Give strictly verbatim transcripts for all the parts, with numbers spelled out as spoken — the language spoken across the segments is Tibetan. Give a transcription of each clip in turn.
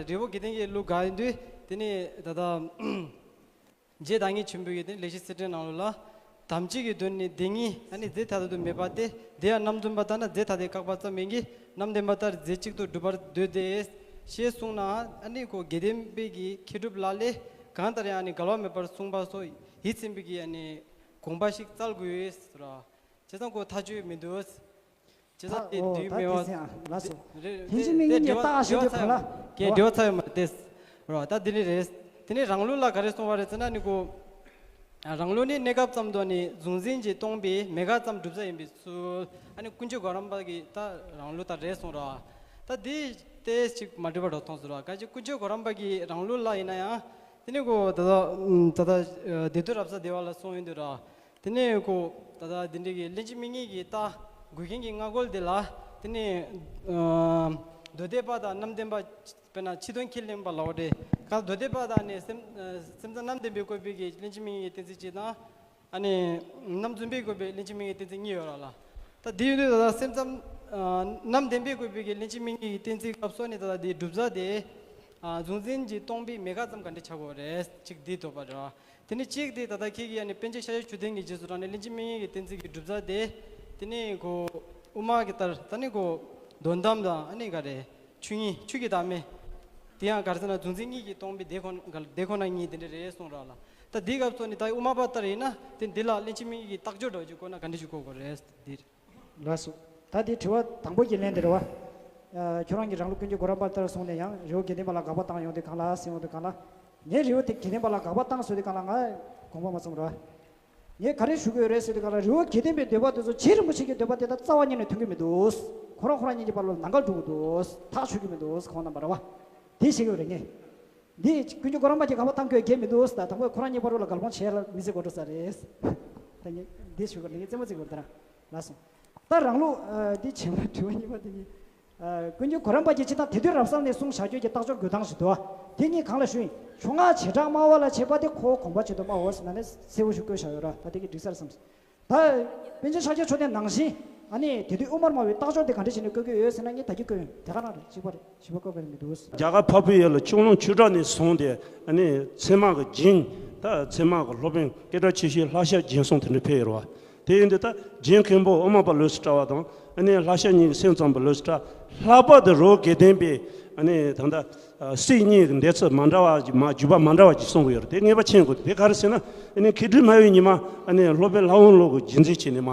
རི་བོ་དགེ་ལྡན་གྱི་གླུ་ག་ཡིན་དུས་དེ་ནས་ད་ལྟ་རྗེ་བདག་ཉིད་ཆེན་པོ་ཡི་དེ་ལེགས་བཤད་གསེར་ཕྲེང་ནང་ལོགས་ལ། དམ་ཆོས་ཀྱི་དོན་ནི་བདེན་གཉིས་ཨ་ནི་རྫས་ཐ་དད་དུ་མེད་པ་སྟེ། དེ་ཡང་རྣམ་རྫུན་པ་ལྟར་ན་རྫས་ཐ་དད་བཀག་པ་ཙམ་ཡིན་གྱི། རྣམ་བདེན་པ་ལྟར་རྫས་གཅིག་ཏུ་སྒྲུབ་པར་འདོད་དེ། ཞེས་གསུངས་ནའང་ཨ་ནི་ཁོ་དགེ་ལྡན་པའི་གི་མཁས་གྲུབ་ལག་ལེན་གང་ལྟར་ཡང་ཨ་ནི་འགལ་བ་མེད་པར་གསུངས་པ་སོགས་ཡིད་ཚིམ་པའི་གི་ཨ་ནི་དགོངས་པ་ཞིག་བཙལ་དགོས་ཟེར་ར། བྱས་ཙང་ཁོ་ཐག་ཆོད་མི་འདུག་བྱས་ཙང་དེ་ཨོ་དུས་ད་མེད་དེ་བ། ཟེར་ཨ་ལགས་སོ། རེད་ཐེན་ཅིན་མིང་གཉིས་ཀྱི་རྟགས་ཞིག་འདི་གང་ལ། གས་འབྲེལ་བ་ཚ་ཡོད་མ་རེད་དེ། རོ་ད་འདི་ནི་རེད། དེ་ནི་རང་ལུགས་ལ་ག་རེ་གསུངས་པ་རེད་ཟེར་ན་ནི་ཁོ། རང་ལུགས་ནི་གནས་སྐབས་ཙམ་དུ་ནི་གཟུང་འཛིན་གྱིས་སྟོང་པའི་མེད་དགག་ཙམ་གྲུབ་ས་ཡིན་པའི་ཚུལ། ཨ་ནི་ཀུན་མཁྱེན་གོ་རམས་པ་གི་ད་རང་ལུགས་ད་རེད་གསུངས་ར། ད་འདི་ཏེ་ཅིག་མ་འགྲིག་པ་འགྲོ་མཐོང་ཟེར་བ་ག་ཅིག་ཀུན་མཁྱེན་གོ་རམས་པ་གི་རང་ལུགས་ལ་ཡིན་ན་ཡང་། དེ་ནི་ཁོ་ད་ད་ད་ད་སྡེ་བདུན་རབ་གསལ་སྡེ་པ་ལ་གསུངས་ཡོང་དུས་ར། དེ་ནས་ཁོ་ད་ལྟ་འདི་འདྲའི་གི་གླེང་གཞི་དམིགས་ངེས་ཀྱི་རྟགས་དགོས་མཁན་གྱི་སྔ་རྒོལ་དེ་ལ། དེ་ནས་ཨ་མདོ་སྡེ་པ་དང་རྣམ་བདེན་པ། དཔེར་ན་ཕྱི་དོན་ཁས་ལེན་པ་ལ་འོ་རེད། ག་མདོ་སྡེ་པ་དང་ནི་སེམས་ཨ་སེམས་ཙམ་རྣམ་བདེན་པས་བཀོད་པའི་གི་གླེང་གཞི་དམིགས་ངེས་ཀྱི་གཏན་ཚིགས་གཅིག་དང་། ཨ་ནི་རྣམ་རྫུན་པས་བཀོད་པའི་གླེང་གཞི་དམིགས་ངེས་གཏན་ཚིགས་གཉིས་ཡོད་ར་ལ། ད་དེ་ཡོད་དུས་ད་ལྟ་སེམས་ཙམ་ཨ་རྣམ་བདེན་པས་བཀོད་པའི་གི་གླེང་གཞི་དམིགས་ངེས་ཀྱི་གཏན་ཚིགས་སྐབས་སུ་ནི་ད་ལྟ་དེའི་གྲུབ་རྫས་དེ་ཨ་གཟུང་འཛིན་གྱིས་སྟོང་པའི་མེད་དགག་ཙམ་ག་འདྲ་ཆགས་དགོས་རེད་ཅིག་འདི་འདོད་པ་རེད་བ། དེ་ནི་གཅིག་དེ་ད་ལྟ་ཁྱེད་ཀྱིས་ཨ་ནི་པཎ་ཆེན་ཤཱཀྱ་མཆོག་ལྡན་གྱི་རྗེས་སུ་འབྲངས་ནས་གླེང་གཞི་དམིགས་ངེས་ཀྱི་གཏན་ཚིགས་ཀྱི་གྲུབ་རྫས་དེ། དེ་ནི་ཁོ་དབུ་མ་གི་ལྟར་ད་ནི་ཁོ་དོན་དམ་དང་ཨ་ནི་ག་རེ། ཆོས་ཉིད་ཆོས་ཀྱི་བདག་མེད། དེ་ཡང་ག་རེ་ཟེར་ན་གཟུང་འཛིན་གཉིས་ཀྱིས་སྟོང་པའི་དེ་ཁོ་ན་དེ་ཁོ་ན་ཉིད་དེ་འདྲ་རེད་གསུངས་ར་ལ། ད་འདི་སྐབས་སུ་ནི་ད་དབུ་མ་པ་ལྟར་ཡིན་ན་དེ་འདི་ལ་གླེང་གཞི་དམིགས་ངེས་ཀྱི་རྟགས་སྦྱོར་འདྲ་བོ་ཅིག་བཀོད་ན་ག་འདྲ་ཞིག་བཀོད་དགོས་རེད་འདི། ལགས་སོ། ད་དེ་དྲི་བ་དང་པོ་གི་ལན་དེ་རེད་བ། ཨ་ཁྱོད་རང་གིས་རང་ལུགས་ཀུན་མཁྱེན་གོ་རམས་པ་ལྟར་གསུངས་ནས་ཡང་རི་བོ་དགེ་ལྡན་པ་ལ་དགག་པ་བཏང་ཡོང་དུས་གང་ལ་ཟེར་ཡོང་དུས་གང་ལ། ངས་རི་བོ་དེ་དགེ་ལྡན་པ་ལ་དགག་པ་བཏང་ཟེར་དུས་གང་ལ་ང་དགོངས་པ་མ་ཚོམ་རེད་བ། ངས་ག་རེ་ཞུ་གི་ཡོད་རེད་ཟེར་དུས་གང་ལ་རི་བོ་དགེ་ལྡན་པའི་འདོད་པ་དེ་ཚོ་རྗེ་རིན་པོ་ཆེ་གི་འདོད་པ་དེ་དང་རྩ་བ་ཉིད་ནས་མཐུན་གྱི་མི་འདུག་ཁོ་རང་ཁོ་རང་གཉིས་ཀྱི་བར་ལ་ལམ་ཁ་འགྲོ་གི་འདུག་ཐག་ཆོད་ཀྱི་མི་འདུག་ཁོང་རྣམ་པ་རེད་བ། དེ་ཞུ་གི་ཡོད་རེད་ངས། འདི་ཀུན་མཁྱེན་གོ་རམས་པ་གྱིས་དགག་པ་བཏང་དགོས་གལ་མི་འདུག་ཟེར། དང་པོ་ཁོ་རང་གཉིས་བར་ལ་འགལ་སྤོང་བྱས་ལ་མི་ཚེ་འགོར་འགྲོ་ས་རེད། ད་ངས་འདི་ཞུ་གི་ལ་ངས་རྩེད་མོ་རྩེ་གི་ཡོད་རེད་ད་ར། ལགས་སོ། ད་རང་ལུགས་ཨ་འདི་བྱེད་པ་དྲི་བ་གཉིས་པ་དེ་ནི། ཨ་ཀུན་མཁྱེན་གོ་རམས་པ་གྱིས་སྤྱིར་བཏང་དེ་དུས་རབ་གསལ་ནས་གསུངས་བཞག་རྒྱུ་གྱི་རྟགས་སྦྱོར་འགོད་སྟངས་ཤིག་འདུག་དེ་གཉིས་གང་ལ་ཞུ་ཡིན། ཕྱོགས་སྔ་བྱེ་བྲག་སྨྲ་བ་ལ་བྱེད་པ་དེ་ཁོ་བོ་དགོངས་པ་ཆེད་དུ་སྨྲའོ་ཟེར་ན་ནི་གསལ་བོ་ཞིག་བཀོད་བཞག་ཡོད་ར། ད་དེ་གི་འགྲིག་ས་རེད་བསམ། ད་པཎ་ཆེན་ཤཱཀྱ་མཆོག་ལྡན་ནང་བཞིན་ཨ་ནི་དེ་དུས་དབུ་མར་སྨྲ་བའི་རྟགས་སྦྱོར་དེ་ག་འདྲ་བྱས་ནས་བཀོད་ཀྱི་ཡོད་ཟེར་ན་ངས་ད་གིན་བཀོད་ཡོད་དེ་ག་རང་རེད་གཅིག་པ་རེད་གཅིག་པ་བཀོད་དགོས་མི་འདུག་རྒྱ་གར་འཕགས་པའི་ཡུལ་ལ་ལྕང་ལུང་ཆོས་གྲགས་ནས་བཟུང་སྟེ་ཨ་ནི་ཚད་མ་གི་རྒྱན་ད་ཚད་མ་གི་སློབ་དཔོན་སྐད་གྲགས་ཆེ་ཤོས་ལྷ་ཤཱཀྱ་རྒྱན་གསུམ་དེ་འདྲ་ཕེབས་ཡོད་རེད་བ། དེ་ཡིན་དུས་ད་རྒྱན་མཁན་པོ་དབུ་མ་པ་ལོ་ཙཱ་བཀྲ་བྷ་དང་ཨ་ནི་ལྷ་ཤཱཀྱ་གཉིས་ཀྱི་སེམས་ཙམ་པ་ལོ་ཙཱ་བཀྲ། ལྷག་པར་དུ་རི་བོ་དགེ་ལྡན་པའི་ཨ་ནི་ད་ལྟ་སྲིད་གཉིས་ཀྱི་འདོད་ཚུལ་མ་འདྲ་བ་ཞིག་མ་བརྒྱུད་པ་མ་འདྲ་བ་ཞིག་གསུང་གི་ཡོད་རེད། དེ་ངེས་པ་མཁྱེན་དགོས། དེ་ག་རེ་ཟེར་ན་ཨ་ནི་མཁས་གྲུབ་སྨྲ་བའི་ཉི་མ་ཨ་ནི་སློབ་དཔོན་ལྷ་དབང་བློ་གི་རྗེས་འཛིན་བྱས་ནས་མ།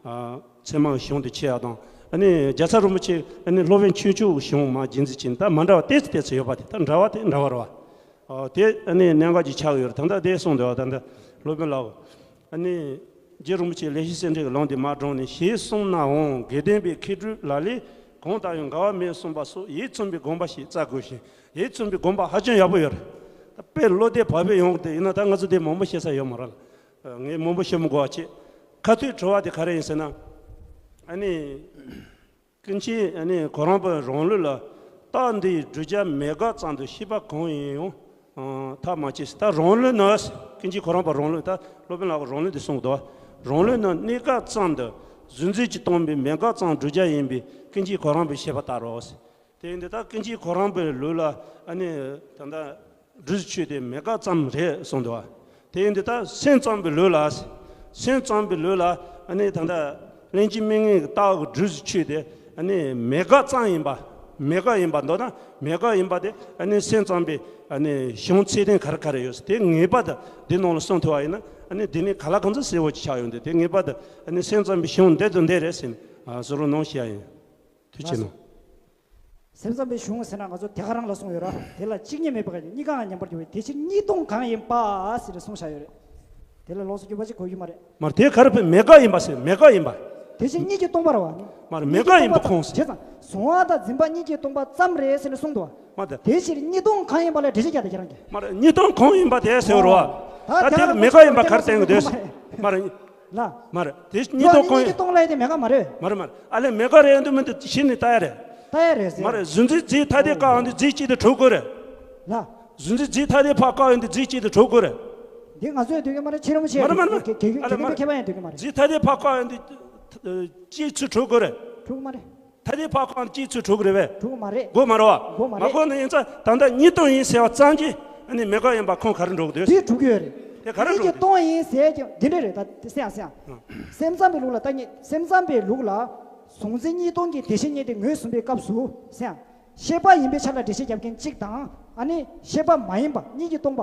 ཨ་ཚད་མ་གི་གཞུང་དེ་ཕྱེ་ཡག་དང་། ཨ་ནི་རྒྱལ་ཚབ་རིན་པོ་ཆེ་ཨ་ནི་སློབ་དཔོན་ཆོས་མཆོག་གི་གཞུང་མ་རྗེས་འཛིན་བྱས་ནས་ད་མ་འདྲ་བ་ཏོག་ཙམ་ཏོག་ཙམ་ཡོད་པ་དེ་ད་འདྲ་བ་དེ་འདྲ་བ་རེད་བ། ཨ་དེ་ཨ་ནི་གནད་འགག་ཅིག་ཆགས་ཡོད་རེད། ད་ལྟ་དེ་གསུངས་འདུག་ད་ལྟ་སློབ་དཔོན་ལགས་ཨ་ནི་རྗེ་རིན་པོ་ཆེ་ལེགས་བཤད་གསེར་ཕྲེང་གི་ལུང་དེ་མར་དྲངས་ནས་ཞེས་གསུངས་ནའང་དགེ་ལྡན་པའི་མཁས་གྲུབ་ལག་ལེན་གང་ལྟར་ཡང་འགལ་བ་མེད་གསུངས་པ་སོགས་ཡིད་ཚིམ་པའི་དགོངས་པ་ཞིག་བཙལ་དགོས་ཤིང་། ཡིད་ཚིམ་པའི་དགོངས་པ་ཧ་ཅང་ཡག་པོ་ཡོད་རེད། ད་དཔེ་བློ་གཏད་བག་ཕེབས་ཡོང་གི་དེ་ཡིན་ན་ད་ང་ཚོ་དེ་མང་པོ་བཤད་ས་ཡོད་མ་རེད། ངས་མང་པོ་བཤད་མི་དགོས་པ་བྱེད། ཁ་ཐུག་དྲི་བ་དེ་ག་རེ་ཡིན་ཟེར་ན། ཨ་ནི། ཀུན་མཁྱེན་ཨ་ནི་གོ་རམས་པའི་རང་ལུགས་ལ་རྟགས་འདིའི་བསྒྲུབ་བྱ་མེད་དགག་ཙམ་དུ་ཤེས་པ་གང་ཡིན་ཡང་ཐབས་མ་མཆིས། ད་རང་ལུགས་ན། ཀུན་མཁྱེན་གོ་རམས་པའི་རང་ལུགས་ད་སློབ་དཔོན་ལགས་ཀྱི་རང་ལུགས་འདི་གསུངས་འདུག་རང་ལུགས་ན་གནས་སྐབས་ཙམ་དུ་གཟུང་འཛིན་གྱིས་སྟོང་པའི་མེད་དགག་ཙམ་བསྒྲུབ་བྱ་ཡིན་པས་ཀུན་མཁྱེན་གོ་རམས་པས་བཤད་པ་ལྟར་རོ། དེ་ཡིན་དུས་ད་ཀུན་མཁྱེན་གོ་རམས་པའི་ལུགས་ལ་ཨ་ནི་ད་ལྟ་སྒྲུབ་ཆོས་དེ་མེད་དགག་ཙམ་རེད་གསུངས་འདུག་བ། དེ་ཡིན་དུས་ད་སེམས་ཙམ་པའི་ལུགས་ལ། སེམས་ཙམ་པའི་ལུགས་ལ་ཨ་ནི་ད་ལྟ་གླེང་གཞི་དམིགས་ངེས་ཀྱི་རྟགས་ཀྱི་སྒྲུབ་ཆོས་དེ་ཨ་ནི་མེད་དགག་ཙམ་ཡིན་པ། མེད་དགག་ཡིན་པ་མདོར་ན་མེད་དགག་ཡིན་པ་དེ་ཨ་ནི་སེམས་ཙམ་པའི་ཨ་ནི་གཞུང་ཚད་ལྡན་ག་རེ་ག་རེ་ཡོད་དེ་ངེས་པར་དུ་འདི་ནང་ལ་གསུངས་ཐུབ་པ་ཡིན་ན་ཨ་ནི་འདི་ནི་ག་ལ་གང་འཚམ་གསལ་བོ་ཅིག་ཆགས་ཡོང་དུས་དེ་ངེས་པར་དུ་ཨ་ནི་སེམས་ཙམ་པའི་གཞུང་འདི་དང་འདི་རེད་ཟེར་ནས་གཟིགས་རོགས་གནང་ཞུ་ཡ་ཡིན། ཐུགས་རྗེ་གནང་། སེམས་ཙམ་པའི་གཞུང་ཟེར་ན་ང་ཚོ་དེ་ག་རང་ལ་གསུངས་ཡོད་ར། དེ་ལ་གཅིག་ཉིད་མེད་པ་གཉིས་ཀའང་མཉམ་པར་འགྱུར་བའི་དེ་ཕྱིར་གཉིས་སྟོང་གང་ཡིན་པ་ཟེར་ནས་གསུངས་བཞག་ཡོད་རེད། དེ་ལ་ལོགས་སུ་འགྱུར་བ་ཅིག་གོ་རྒྱུ་མ་རེད། མར་དེ་ག་རེ་བས་མེད་དགག་ཡིན་པ་ཟེར་མེད་དགག་ཡིན་པ། དེ་ཕྱིར་གཉིས་ཀྱིས་སྟོང་པར་བ། མར་མེད་དགག་ཡིན་པ་ཁོངས་ཟེར། བྱས་ཙང་གཟུང་བ་དང་འཛིན་པ་གཉིས་ཀྱིས་སྟོང་པ་ཙམ་རེད་ཟེར་ནས་གསུངས་འདུག་བ། མར་དེ། དེ་ཕྱིར་གཉིས་སྟོང་གང་ཡིན་པ་ལ་འགྲེལ་བཤད་རྒྱག་དེ་ཁྱེད་རང་གིས། མར་གཉིས་སྟོང་གང་ཡིན་པ་དེ་ཟེར་བ། ད་དེ་ལ་མེད་དགག་ཡིན་པ་ག་རེ་བསྟན་གི་འདུག་ཟེར། མར། ལ། མར་དེ་གཉིས་སྟོང་གང་ཡིན། གཉིས་སྟོང་ལ་ཡིན་དེ་མེད་དགག་མ་རེད། མར་མར་ཨ་ལས་མེད་དགག་རེད་འདུག་མི་འདུག་གཞི་ནས་ལྟ་ཡ་རེད། ལྟ་ཡ་རེད་ཟེར། མར་གཟུང་འཛིན་རྫས་ཐ་དད་བཀག་འདི་རྫས་གཅིག་ཏུ་གྲུབ་དགོས་རེད། ལ། གཟུང་འཛིན་རྫས་ཐ་དད་ཕར་བཀག་འདི་རྫས་གཅིག་ཏུ་གྲུབ་དགོས་རེད། འདི་ང་ཚོས་འདོད་ཀྱི་མ་རེད་ཕྱི་རོལ་མི་ཆེ། མར་མར་མར་གེ་གེ་ཨ་ལས་གེ་མར་གེ་ཁྱད་པར་ཡང་འདོད་ཀྱི་མ་རེད། རྫས་ཐ་དད་ཕར་བཀག་འདི་གཅིག་ཚུར་གྲུབ་དགོས་རེད། གྲུབ་ཀྱི་མ་རེད། ད་དེ་ཕར་ཁོང་གཅིག་ཚུར་འགྲོ་གི་རེད་པས། འགྲོ་གི་མ་རེད། འགྲོ་མ་རེད་པ། འགྲོ་མ་མ་རེད། འགྲོ་ནས་ཡིན་ཙང་ད་ལྟ་གཉིས་སྟོང་ཡིན་ཟེར་བ་ཙམ་གྱིས་ཨ་ནི་མེ་ཀ་ཡིན་པ་ཁུངས་ག་རེ་འགྲོ་གི་འདུག་དེ་འགྲོ་གི་ཡོད་རེད། དེ་ག་རེ་འགྲོ་གི་འདུག་གཉིས་ཀྱི་སྟོང་ཡིན་ཟེར་ཀྱང་འདི་འདྲ་རེད། ད་དེ་སེམས་ཡང་སེམས་ཡང་། སེམས་ཙམ་པའི་ལུགས་ལ་ད་གཉིས་སེམས་ཙམ་པའི་ལུགས་ལ་གཟུང་འཛིན་གཉིས་སྟོང་གི་དེ་བཞིན་ཉིད་དེ་ངོས་བཟུང་བའི་སྐབས་སུ་སེམས་ཡང་། ཤེས་པ་ཡིན་པའི་ཆ་ལ་འགྲེལ་བཤད་རྒྱབ་མཁན་གཅིག་དང་། ཨ་ནི་ཤེས་པ་མ་ཡིན་པ་གཉིས་ཀྱི་སྟོང་པ།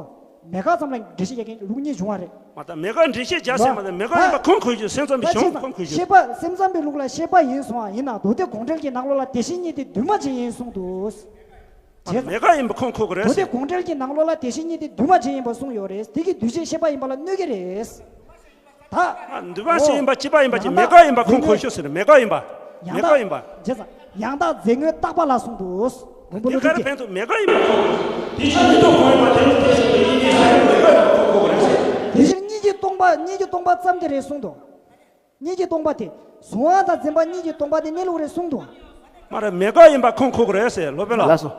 མེ་ཀ་ཙམ་ལ་འགྲེལ་བཤད་རྒྱག་མཁན་ལུགས་གཉིས་བྱུང་བ་རེད། མ་ད་མེ་ཀ་འགྲེལ་བཤད་རྒྱག་ཟེར་མ་ད་མེ་ཀ་ཡིན་པ་ཁུངས་འཁྱོལ་རྒྱུ་སེམས་ཙམ་པའི་གཞུང་ཁུངས་འཁྱོལ་རྒྱུ། ཤེས་པ་སེམས་ཙམ་པའི་ལུགས་ལ་ཤེས་པ་ཡིན་གསུང་བ་ཡིན་ན་མདོ་སྡེ་དགོངས་འགྲེལ་གྱི་ནང་ལོགས་ལ་དེ་བཞིན་ཉིད་དེ་འདུས་མ་བྱས་ཡིན་གསུངས་འདུག་མ་ད་མེ་ཀ་ཡིན་པ་ཁུངས་འཁྱོལ་གི་རེད་མདོ་སྡེ་ཟེར། དགོངས་འགྲེལ་གྱི་ནང་ལོགས་ལ་དེ་བཞིན་ཉིད་དེ་འདུས་མ་བྱས་ཡིན་པ་གསུངས་ཡོད་རེད། དེ་གི་འདུས་བྱས་ཤེས་པ་ཡིན་པ་ལ་གནོད་ཀྱི་རེད། ད། ཨ་འདུས་མ་བྱས་ཡིན་པ་སྐྱེས་པ་ཡིན་པ་ཅིག་ཡང་དག་མེ་ཀ་ཡིན་པ་ཁུངས་འཁྱོལ་ཤོག་ཟེར་ནས་མེ་ཀ་ཡིན་པ། ཡང་མེ་ཀ་དག་ཡིན་པ། བྱས་ཙང་ཡང་དག་རྫས་ངོས་བརྟག་པ་ལ་གསུངས་འདུག་མགོན་པོ་དེ་ཀླུ་ག་རེ་སྒྲུབ་ཀྱིས། ཕན་ཚུན་མེ་ཀ་ཡིན་པ་ཁུངས། དེ་ཕྱིར་གཉིས་སྟོང་ཁོ་ཡིན་པ་དེ་ལ་དེ་ཟེར་ཏེ་ཡིན་ནས་ཟེར་ནས་མེ་ཀ་ཡིན་པ་ཁུངས་འཁྱོལ་གི་རེད་ཟེར། དེ་ཕྱིར་གཉིས་ཀྱི་སྟོང་པ་གཉིས་ཀྱི་སྟོང་པ་ཙམ་དེ་རེད་གསུངས་འདུག་གཉིས་ཀྱི་སྟོང་པ་དེ། གཟུང་བ་དང་འཛིན་པ་གཉིས་ཀྱི་སྟོང་པ་དེ་གནས་ལུགས་རེད་གསུངས་འདུག་མ་རེད་མེ་ཀ་ཡིན་པ་ཁུངས་འཁྱོལ་གི་རེད་ཟེར་སློབ་དཔོན་ལགས། ལགས་སོ།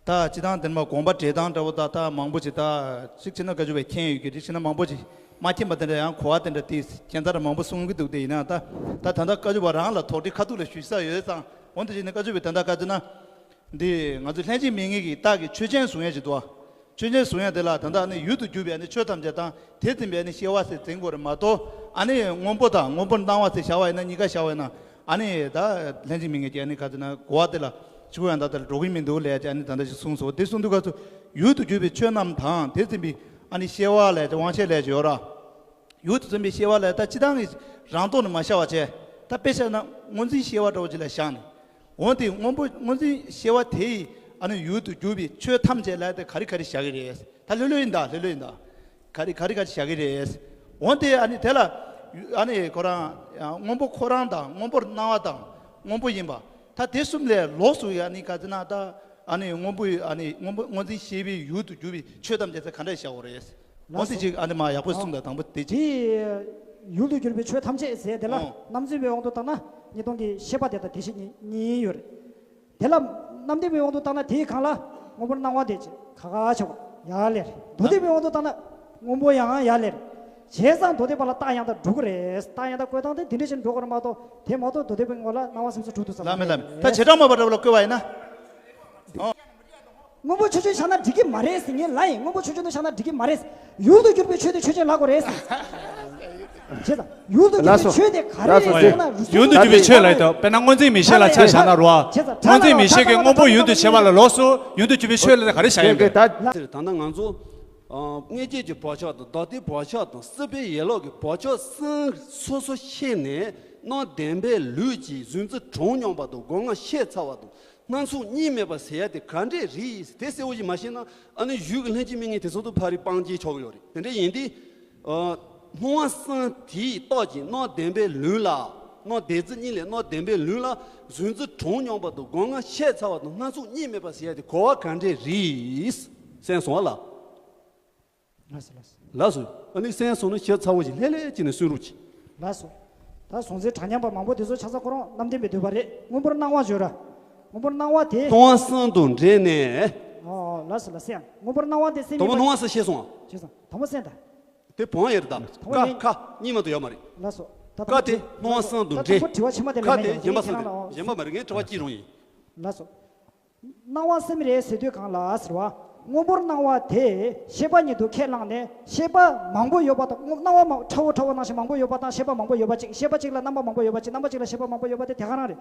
ད་སྤྱིར་བཏང་དེ་ནས་མ་དགོངས་པ་འགྲེལ་སྟངས་འདྲ་བོ་ད་ད་མང་པོ་ཞིག་ད་གཅིག་བྱས་ན་བཀའ་བརྒྱུད་པའི་མཁྱེན་ཡོད་ཀྱི་རིགས་བྱས་ན་མང་པོ་ཞིག་མ་མཁྱེན་པ་དེ་འདྲ་ཡང་གོ་བ་དེ་འདྲ་དེ་མཁྱེན་རྩ་མང་པོ་གསུང་གི་འདུག་དེ་ཡིན་ན་ད་ད་ད་ལྟ་བཀའ་བརྒྱུད་པ་རང་ལ་དོགས་འདྲི་ཁ་ཐུག་ལ་ཞུ་ས་ཡོད་ཙང་འོན་ཏེ་བྱས་ན་བཀའ་བརྒྱུད་པའི་དོན་དག་བཀའ་བརྒྱུད་ན་འདི་ང་ཚོ་ལྷན་ཅིག་དམིགས་ངེས་ཀྱི་རྟགས་ཀྱི་ཆོས་ཅན་གཟུང་ཡས་ཅིག་འདུག་ཆོས་ཅན་གཟུང་ཡས་དེ་ལ་ད་ལྟ་ནི་ཡུལ་དུ་གྱུར་པའི་ནི་ཆོས་ཐམས་ཅད་དང་དེ་འཛིན་པའི་ནི་སྐྱེ་བ་ཟེར་འཛིན་དགོས་རེད་མ་གཏོགས་ཨ་ནི་སྔོན་པོ་དང་སྔོན་པོར་སྣང་བ་ཟེར་བྱ་བ་ཡིན་ན་གཉིས་ཀ་བྱ་བ་ཡིན་ན་ཨ་ནི་ད་ལྷན་ཅིག་དམིགས་ངེས་ཀྱི་ཨ་ནི་ག་ཚོད་ན་གོ་བ་དེ་ལ་ཆུ་བོ་ཡང་དག་དེ་ལ་འགྲོ་གི་མི་འདུག་ལས་ཀྱི་ཨ་ནི་ད་ལྟ་ཞིག་གསུངས་སོ། དེ་གསུངས་དུས་ག་ཚོད་ཡུལ་དུ་གྱུར་པའི་ཆོས་རྣམས་དང་དེ་འཛིན་པའི་ཨ་ནི་སྐྱེ་བ་ལས་ཀྱི་དབང་ཤེས་ལས་ཀྱི་ཡོད་ར། ཡུལ་དུ་འཛིན་པའི་སྐྱེ་བ་ལས་ད་སྤྱིར་བཏང་གི་རང་སྟོང་ནས་མ་ཤར་བ་བྱས་ད་དཔེ་བཤད་ན་སྔོ་འཛིན་སྐྱེ་བ་འདྲ་བོ་ཅིག་ལ་བཞག་ནས། འོན་ཏེ་སྔོན་པོ་སྔོ་འཛིན་སྐྱེ་བ་དེ་ཡི་ཨ་ནི་ཡུལ་དུ་གྱུར་པའི་ཆོས་ཐམས་ཅད་ལ་དེ་ག་རེ་ག་རེ་བཞག་གི་རེད། ད་ལྷོད་ལྷོད་ཡིན་ད་ལྷོད་ལྷོད་ཡིན་ད། ག་རེ་ག་རེ་ག་རེ་བཞག་གི་རེད། འོན་ཏེ་ཨ་ནི་དེ་ལ་ཨ་ནི་ཁོ་རང་སྔོན་པོ་ཁོ་རང་དང་སྔོན་པོར་སྣང་བ་དང་སྔོན་པོ་ཡིན་པ། ད་དེ་གསུམ་ལས་ལོགས་སུ་ཡ་ཨ་ནི་ག་ཚོད་ན་ད་ཨ་ནི་སྔོན་པོ་ཨ་ནི་སྔོན་པོ་སྔོ་འཛིན་སྐྱེ་བའི་ཡུལ་དུ་གྱུར་པའི་ཆོས་ཐམས་ཅད་དེ་ག་འདྲ་བཞག་གི་རེད། འོན་ཏེ་ཅིག་ཨ་ནི་མ་ཡག་པོ་གསུངས་དང་དང་པོ་དེ་ཅིག་དེ་ཡུལ་དུ་གྱུར་པའི་ཆོས་ཐམས་ཅད་ཟེར་དེ་ལ་ཨོ། རྣམ་འཛིན་པའི་དབང་དུ་བཏང་ན་གཉིས་སྟོང་གི་ཤེས་པ་དེ་དང་དེ་བཞིན་ཉིད་ཡིན་ཡོད་རེད། དེ་ལ་རྣམ་བདེན་པའི་དབང་དུ་བཏང་ན་དེའི་སྒང་ལ་སྔོན་པོར་སྣང་བ་དེ་ཅིག་ཁ་ཁ་ཆགས་པ་ཡག་ལེ་རེད། མདོ་སྡེ་པའི་དབང་དུ་བཏང་ན་སྔོན་པོ་ཡང་ཡག་ལེ་རེད། བྱས་ཙང་མདོ་སྡེ་པ་ལ་རྟགས་ཡང་དག་འགྲོ་གི་རེད། རྟགས་ཡང་དག་བཀོད་སྟངས་དེ་དེ་འདྲ་ཞིག་འགྲོ་གི་རེད་མ་གཏོགས་དེ་མ་གཏོགས་མདོ་སྡེ་པའི་ངོ་ལ་སྣང་བ་སེམས་གསུམ་གྲུབ་ཏུ་ཟབ་ལ་མེད་ལ་མེད་ད་བྱེ་བྲག་སྨྲ་བ་འདྲ་བ་ལ་བཀོད་པ་ཡིན་ན། སྔོན་པོ་ཆོས་ཅན་བཞག་ན་འགྲིག་གི་མ་རེད་ཟེར། ངས་ལབ་ཡིན། སྔོན་པོ་ཆོས་ཅན་དུ་བཞག་ན་འགྲིག་གི་མ་རེད། ཡུལ་དུ་གྱུར་པའི་ཆོས་དེ་ཆོས་ཅན་ལབ་དགོས་རེད་ཟེར། བྱས་ཙང་ཡུལ་དུ་གྱུར་པའི་ཆོས་དེ་ག་རེ་རེད་ཟེར་ན། ཡུལ་དུ་གྱུར་པའི་ཆོས་ལབ་ཡོད་དོ། དཔེར་ན་སྔོ་འཛིན་མིག་ཤེས་ལ་ཆ་བཞག་ན་རོ། བྱས་ཙང་སྔོ་འཛིན་མིག་ཤེས་ཀྱི་སྔོན་པོ་ཡུལ་དུ་བྱེད་པ་ལ་ལོགས་སུ་ཡུལ་དུ་གྱུར་པའི་ཆོས་ལ་ག་རེ་བཞག་ཡོད་པས། ད་ད་ལྟ་ང་ཚོ་མངོན་རྗེས་ཀྱི་བག་ཆགས་དང་མདོ་སྡེའི་བག་ཆགས་དང་སྲིད་པའི་ཡན་ལག་གི་བག་ཆགས་གསུམ་སོ་སོ་ཤེས་ནས་སྣང་བདེན་པའི་ལུས་ཀྱི་གཟུང་འཛིན་གྲངས་མཉམ་པ་དང་སྒོ་ལྔ་ཤེས་ཚར་བ་དང་། སྣ་ཚོགས་གཉིས་མེད་པ་ཟེར་ཡ་དེ་ག་འདྲས་རེད། དེ་གསལ་བོ་ཞིག་མ་ཤེས་ན་ཨ་ནི་ཡུལ་གྱི་ལྷན་ཅིག་དམིགས་ངེས་དེ་ཚོ་དང་ཕ་རི་སྤང་སྐྱེས་ཆོག་གི་ཡོད་རེད། དེ་འདྲ་ཡིན་དུས། ཨ། སྣང་བ་གསུམ་དེའི་རྟགས་ཀྱིས་སྣང་བདེན་པའི་ལུས་ལ། སྣང་བདེན་རྫུན་གཉིས་ལས་སྣང་བདེན་པའི་ལུས་ལ་གཟུང་འཛིན་གྲངས་མཉམ་པ་དང་སྒོ་ལྔ་ཤེས་ཚར་བ་དང་སྣ་ཚོགས་གཉིས་མེད་པ་ཟེར་ཡ་དེ་གོ་བ་ག་འདྲས་རེད། གསན་སོང་བ་ལ། ལགས་སོ་ལགས་སོ། ལགས་སོ། ཨ་ནི་གསན་སོང་ན་ཞིབ་ཚགས་པོ་ཞིག་ལྷོད་ལྷོད་བྱས་ནས་གསན་རོགས་གྱིས། ལགས་སོ། ད་གཟུང་འཛིན་གྲངས་མཉམ་པ་མང་པོ་དེ་ཚོ་ཆ་ཚང་ཁོ་རང་རྣམ་བདེན་པའི་འདུས་པ་རེད། སྔོན་པོར་སྣང་བ་བརྗོད་ར། སྔོན་པོར་སྣང་བ་དེ། སྣང་བ་གསུམ་དང་འབྲེལ་ནས། ཨོ་ལགས་སོ་ལགས་སོ། ཡང་སྔོན་པོར་སྣང་བ་དེ་སེམས་དང་པོ་སྣང་བ་གསུམ་ཤེས་སོང་ཨ། ཤེས་སོང་། དང་པོ་སེམས་དང་། དེ་བོང་ཡེར་དང་། དང་པོ་ཀ་ཡིན། ཁ་གཉིས་མ་གཏོགས་ཡོད་མ་རེད། ལགས་སོ། ད་ཀ་དེ་སྣང་བ་གསུམ་དང་འབྲེལ། ད་དང་པོ་དྲི་བ་ཕྱི་མ་དེ་ལ་ཁ་མེད་དེ་ཀྱང་གཞན་པ་དེའི་ཁྱེད་རང་ལ་ཨོ། གཞན་པ་མ་རེད། ངས་དྲི་བ་གཅིག་རང་ཡིན། ལགས་སོ། སྣང་བ་སེམས་རེད་ཟེར་དུས་གང་ལ་ཟེར་བ། སྔོན་པོར་སྣང་བ་དེ་ཤེས་པ་ཉིད་དུ་ཁས་བླངས་ནས་ཤེས་པ་མང་པོ་ཡོད་པ་དང་། སྣང་བ་མང་ཕྲ་བོ་ཕྲ་བོ་ནང་བཞིན་མང་པོ་ཡོད་པ་དང་ཤེས་པ་མང་པོ་ཡོད་པ་གཅིག་ཤེས་པ་གཅིག་ལ་རྣམ་པ་མང་པོ་ཡོད་པ་གཅིག་རྣམ་པ་གཅིག་ལ་ཤེས་པ་མང་པོ་ཡོད་པ་དེ་དེ་ག་རང་རེད།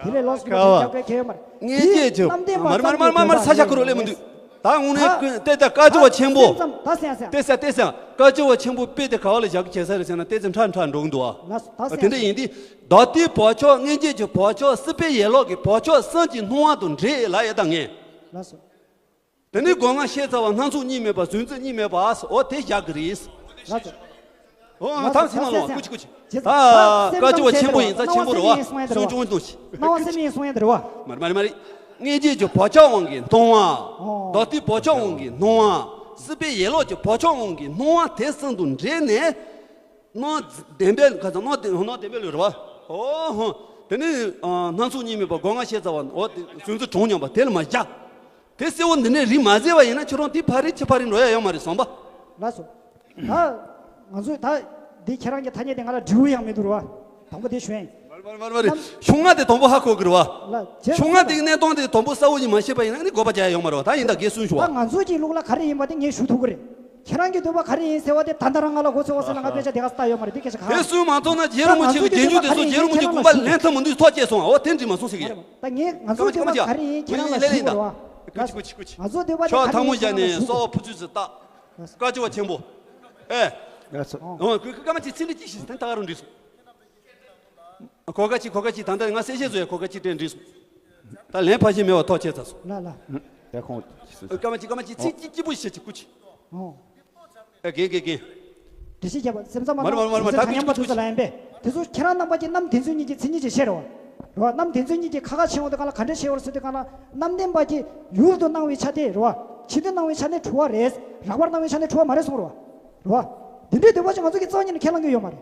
དེ་ལས་ལོགས་སུ་མ་ཀ་བ། རྒྱབ་ཀའི་ཁྱད་ཡོད་མ་རེད། མངོན་རྗེས་ཀྱི་རྣམ་བདེན་པ་མར་མར་མར་མར་མར་ས་ཆ་ཁུ་རུ་ལས་མི་འདུག་ད་དངོས་གནས་ཀུན་ཏེ་ད་བཀའ་བཅུ་བ་ཆེན་པོ། སེམས་ཙམ་ད་སེམས་སེམས། ཏེ་ས་ཏེ་ས་བཀའ་བཅུ་བ་ཆེན་པོ་དཔེ་དེ་ག་བ་ལ་བཞག་གི་བྱས་ས་རེད་ཟེར་ན་ཏེ་ཙམ་ཁྲ་ཁྲ་འགྲོ་གི་འདུག་ཨ། ལགས་སོ་ད་སེམས། དེ་འདྲ་ཡིན་དུས། མདོ་སྡེའི་བག་ཆགས། མངོན་རྗེས་ཀྱི་བག་ཆགས། སྲིད་པའི་ཡན་ལག་གི་བག་ཆགས་གསུམ་གྱི་སྣང་བ་དང་འདྲེས་ལ་ཡ་ད་ངས། ལགས་སོ། དེ་ནས་སྒོ་ལྔ་ཤེས་ཚར་བ། སྣ་ཚོགས་གཉིས་མེད་པ། གཟུང་འཛིན་གཉིས་མེད་པ། འོ་དེ་བཞག་གི་རེད། ལགས་སོ། འོ་ལགས་ཐང་སོ་སེམས་ལ་ད་ལོ་སེམས་ཀུ་ཅི་ཀུ་ཅི། ད་བཀའ་བཅུ་བ་ཆེན་པོ་ཡིན་ཙང་ཆེན་པོ་རེད་བ། སུན་ཅུང་ཏུ་ཤི། སྣང་བ་སེམས་ཡིན་གསུང་ཡ་དེ་རེད་བ། མ་རེད་མ་རེད་མ་རེད། མངོན་རྗེས་ཀྱི་བག་ཆགས་དབང་གིས་སྣང་བ། ཨོ། མདོ་སྡེའི་བག་ཆགས་དབང་གིས་སྣང་བ། སྲིད་པའི་ཡན་ལག་གི་བག་ཆགས་དབང་གིས་སྣང་བ་དེ་གསུམ་དང་འདྲེས་ནས། སྣང་བདེན་པའི་ཁ་སང་སྣང་བདེན་སྣང་བདེན་པའི་ལུས་རེད་བ། ཨོ་ཧོ། དེ་ནི་ཨ་སྣ་ཚོགས་གཉིས་མེད་པ་སྒོ་ལྔ་ཤེས་ཚར་བ། ཨོ་དེ་གཟུང་འཛིན་གྲངས་མཉམ་པ་དེ་ལ་མ་བཞག་དེ་གསལ་བོ་འདི་ནས་རིགས་མ་བཟད་པ་ཡིན་ན་ཁྱོད་རང་དེ་ཕ་རི་ཕྱི་ཕ་རི་འགྲོ་ཡ་ཡོད་མ་རེད་བསམ་པ། ལགས་སོ། ད་ང་ཚོས་ད་འདི་ཁྱེད་རང་གི་ཐ་སྙད་དེ་ང་ལ་འབྲས་བུ་ཡང་མི་འདུག་རེད་བ། དང་པོ་དེ་ཞུ་ཡིན། མ་རེད་མ་རེད་མ་རེད། ལམ་གཞུང་ལྔ་དེ་དང་པོ་ཧ་གོ་གི་རེད་བ། ལ་རྗེས་གཞུང་ལྔ་དེ་གི་གནས་སྟངས་དེ་དང་པོ་གསལ་བོ་ཞིག་མ་ཤེས་པ་ཡིན་ན་ནི་དགོས་པ་རྒྱག་ཡ་ཡོད་མ་རེད་བ། ད་ཡིན་ད་རྒན་གསུངས་ཤོག་ད་ང་ཚོ་གི་ལུགས་ལ་ག་རེ་ཡིན་པ་དེ་ངས་ཞུ་ཐུབ་གི་རེད། ཁྱེད་རང་གི་འདོད་པ་ག་རེ་ཡིན་ཟེར་བ་དེ་ད་ལྟ་རང་ང་ལ་གོ་ཚོད་བ་ཟེར་ན་ང་དཔེ་ཆ་དེ་ག་ས་ལྟ་ཡོད་མ་རེད། དེ་སྐད་ཆ་གང་དེ་གསུངས་མ་ཐུབ་ན་རྗེ་རིན་པོ་ཆེ་གི་རྗེས་འཇུག་དེ་ཚོ་རྗེ་རིན་པོ་ཆེ་དགོངས་པ་ལེན་ཐབས་མི་འདུག་ཐག་བཅད་སོང་། འོ་དེ་འགྲིག་མ་སོང་ཟེར་གི་ཡ། ད་ངས་ང་ཚོ་འདོད་པ་ག་རེ་ཡིན་ཁྱེད་རང་ལ་ཞུ་དགོས་རེད་བ། ང་ཚོ་འདོད་པ་དེ་ག་རེ་ཡིན་ཁྱེད་རང་ལ་ཞུ་དགོས། ཕྱོགས་ཐལ་མོ་བཞག་ནས་སོགས་ཕུ་ཚུལ་ཟེར་ད། བཀའ་བཅུ་བ་ཆེན་པོ། ཨེ། ཡ་ཚོ། ཨོ་ཁོས་སྐར་མ་གཅིག་ཚིག་འདི་གཅིག་ཞིག་དེ་ད་ག་རང་འགྲིག་སོང་། གོ་སྐབས་གཅིག་གོ་སྐབས་གཅིག་ད་ལྟ་ང་གསལ་བཤད་བཟོ་ཡ་གོ་སྐབས་གཅིག་སྤྲད་འགྲིག་སོང་། ད་ལན་ཕར་ཞིག་མེད་པ་ཐོག་ཆད་ཚར་སོང་། ལ་ལ། ཡ་ཁོང་། སྐར་མ་གཅིག་སྐར་མ་གཅིག་ཚིག་གཅིག་གཅིག་པོ་ཞིག་བྱེད་ཀྱི་སྐུ་མཁྱེན། ཨོ། ཨེ་རྒན་རྒན་རྒན། འགྲེལ་བཤད་བརྒྱབ་པ་སེམས་ཙམ་མ་མ་རེད་མ་རེད་མ་རེད་མ་རེད། ད་ཁྲ་ཉམས་པ་ཚོ་ལ་ཡིན་པས་དེ་ཚོ་ཁྱེད་རང་རྣམ་པ་གྱི་རྣམ་བདེན་རྫུན་གཉིས་ཀྱི་མཚན་ཉིད་ཅིག་བཤད་རོགས། རོགས་རྣམ་བདེན་རྫུན་གཉིས་ཀྱི་ཁ་ཁ་ཕྱེ་འོང་དུས་གང་ལ་ག་འདྲ་བཤད་པར་ཟེར་དུས་གང་ལ་རྣམ་བདེན་པ་གྱི་ཡུལ་དུ་སྣང་བའི་ཆ་དེ་རོགས་ཕྱི་དུ་སྣང་བའི་ཆ་ནས་འཁྲུལ་བ་རེད། རགས་པར་སྣང་བའི་ཆ་ནས་འཁྲུལ་བ་མ་རེད་གསུང་རོགས། རོགས་འདི་འདྲའི་འདོད་པ་ཅིག་ང་ཚོ་གི་རྩ་བ་ཉིད་ནས་ཁས་བླངས་ཀྱི་ཡོད་མ་རེད།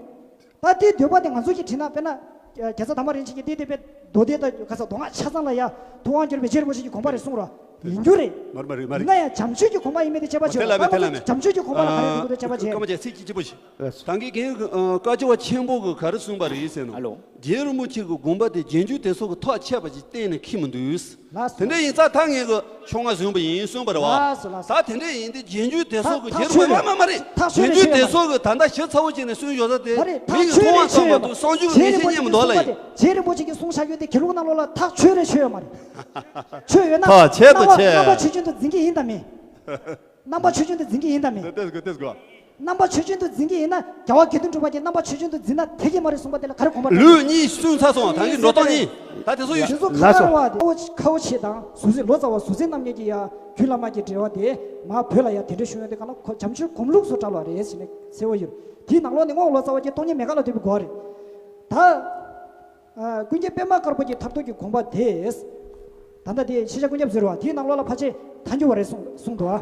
ད་དེའི་འདོད་པ་དེ་ང་ཚོ་གིས་བྲིས་ན་དཔེར་ན། རྒྱལ་ཚབ་དར་མ་རིན་ཆེན་གྱིས་དེ་དེ་པའི་མདོ་སྡེ་དང་ག་ས་མདོ་སྔགས་ཆ་ཚང་ལ་ཡ་ཐུབ་དབང་གྱུར་པའི་རྗེ་རིན་པོ་ཆེ་གི་དགོངས་པ་རེད་གསུངས་རོགས། ཡིན་རྒྱུ་རེད། མ་རེད་མ་རེད་མ་རེད། ཡིན་ན་ཡང་བྱམས་ཆོས་ཀྱི་དགོངས་པ་ཡིན་མིན་དེ་དཔྱད་པ་བྱེད་དེ་ལ་མེད་དེ་ལ་མེད། བྱམས་ཆོས་ཀྱི་དགོངས་པ་ལ་ག་རེ་འདུག་འདུག་དཔྱད་པ་བྱེད། སྐར་མ་བརྒྱད་ཚིག་གཅིག་གཅིག་པོ་ཞིག་ད་གིན་རྒན་བཀའ་བཅུ་བ་ཆེན་པོ་གིས་ག་རེ་གསུངས་པ་རེད་ཟེར་ན། ཨ་ལོ། རྗེ་རིན་པོ་ཆེ་གི་དགོངས་པ་དེ་རྗེས་འཇུག་དེ་ཚོ་གི་ཐག་ཆད་པ་ཞིག་གཏན་ནས་འཁེལ་མི་འདུག་ལགས་སོ། དེ་འདྲ་ཡིན་ཙང་ད་ངས་གི་ཕྱོགས་སྔ་བཟུང་བ་ཡིན་གསུངས་པ་རེད་བ། ལགས་སོ་ལགས་སོ། ད་དེ་འདྲ་ཡིན་དུས་རྗེས་འཇུག་དེ་ཚོ་གི་ད་རྗེ་རིན་པོ་ཆེ་མ་མ་མ་རེད། ཐག་ཆོད་རེད་རྗེས་འཇུག་དེ་ཚོ་གི་ད་ལྟ་ཞིབ་ཚགས་པོ་བྱས་ནས་གསུངས་ཡོད་ས་དེ་མ་རེད། མི་ཐག་གི་ཆོད་མཐོང་བ་རེད་ཙམ་མ་གཏོགས་བསམ་བྱུང་གི་ངེས་ཤེས་རྙེད་མི་འདུག་ལ་ཡ། རྗེ་རིན་པོ་ཆེ་གིས་གསུངས་བཞག་ཡོད་དེ་དགེ་ལུགས་ནང་ལོགས་ལ་ཐག་ཆོད་རེད་ཆོད་ཡོད་མ་རེད། ཆོད་ཡོད་ན་ཐག་ཆད་དང་རྣམ་པ་ཆད། རྣམ་པ་ཆོས་ཅན་དུ་འཛིན་གྱི་ཡིན་དམ་མིན། རྣམ་པ་ཆོས་ཅན་དུ་འཛིན་གྱི་ཡིན་དམ་མིན། ཏེ་ཏེ་ཏེ་གོ། རྣམ་པ་ཆོས་ཅན་དུ་འཛིན་གྱི་ཡིན་ན་རྒྱལ་བ་དགེ་འདུན་གྲུབ་པ་གྱིས་རྣམ་པ་ཆོས་ཅན་དུ་འཛིན་ན་དེ་གི་མ་རེད་གསུངས་པ་དེ་ལ་ག་རེ་དགོངས་པ་རེད། ལུགས་གཉིས་གསུངས་ཚར་སོང་། ད་གིན་འགྲོ་སྟངས་གཉིས། ད་དེ་ཚོ་ཡོད། དེ་ཚོ་ཁ་ཁ་བ་དེ་ཁ་བོ་ཆེ་དང་ཟུར་ཟེར་ལོ་ཙཱ་བ་ཟུར་ཟེར་རྣམ་གཉིས་ཀྱི་ཡ་རྒྱུད་བླ་མ་གི་འགྲེལ་བ་དེ་མ་བོད་ལ་ཡ་དེ་འདྲ་བྱུང་ཡོད་དེ་ག་ལ་ཁོ་བྱམས་ཆོས་སྒོམ་ལུགས་སུ་བཀྲལ་བ་རེད་ཟེར་ནས་གསལ་བོ་ཡོད། དེའི་ནང་ལོགས་ནས་རྔོག་ལོ་ཙཱ་བ་གྱི་སྟོང་ཉིད་མེད་དགག་ལ་ལྟོས་པའི་གོ་བ་རེད། ད། ཨ། ཀུན་མཁྱེན་པད་མ་དཀར་པོ་གི་ཐབས་རྡོ་གི་དགོངས་པ་དེས། ད་ལྟ་དེ་ཤེས་བྱ་ཀུན་ཁྱབ་ཟེར་བ་དེའི་ནང་ལོགས་ལ་ཕལ་ཆེར་ཐལ་འགྱུར་བ་རེད་གསུངས་གསུངས་འདུག་ཨ།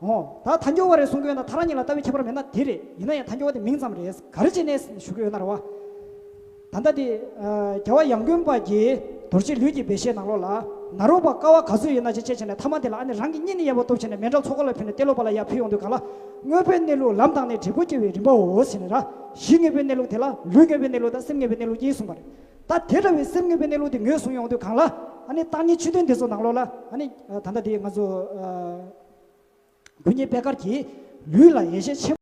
འོ། ད་ཐལ་འགྱུར་བ་རེད་གསུང་གི་ཡོད་ན་ཐལ་རང་གཉིས་ལ་ལྟ་བའི་ཁྱད་པར་མེད་ན་དེ་རེད། ཡིན་ན་ཡང་ཐལ་འགྱུར་བ་དེ་མིང་ཙམ་རེད། ག་རེ་བྱས་ནས་ཞུ་གི་ཡོད་ན་རེད་བ། ད་ལྟ་དེ། ཨ། རྒྱལ་བ་ཡང་དགོན་པ་གི་རྡོ་རྗེ་ལུས་ཀྱི་སྦས་བཤད་ནང་ལོགས་ལ་ནཱ་རོ་པ་ཀ་བ་ག་ཚོད་ཡོད་ན་ཅེས་དཔྱད་བྱས་ནས་ཐ་མ་དེ་ལ་ཨ་ནི་རང་གི་གཉེན་ཉེ་ཡག་པོ་སྟོབས་ཆེ་ནས་མཎྜལ་ཚོགས་འཁོར་ལ་ཕུལ་ནས་ཏེ་ལོ་པ་ལ་ཡར་ཕུལ་ཡོང་དུས་གང་ལ་དངོས་པོའི་གནས་ལུགས་ལམ་དང་ནི་འབྲས་བུ་སྐྱེ་བའི་རིམ་པའོ་ཟེར་ནས་ར། གཞི་དངོས་པོའི་གནས་ལུགས་དེ་ལ་ལུས་དངོས་པོའི་གནས་ལུགས་དང་སེམས་དངོས་པོའི་གནས་ལུགས་གཉིས་གསུངས་པ་རེད། ད་དེ་འདྲ་བའི་སེམས་དངོས་པོའི་གནས་ལུགས་དེ་ངོས་བཟུང་ཡོང་དུས་གང་ལ་ཨ་ནི་བརྟག་གཉིས་ཆོས་ལྡན་དེ་ཚོ་ནང་ལོགས་ལ་ཨ་ནི་ད་ལྟ་དེ་ང་ཚོ་ཀུན་མཁྱེན་པད་དཀར་གྱིས་ལུས་ལ་ཡེ་ཤེས་ཆེན་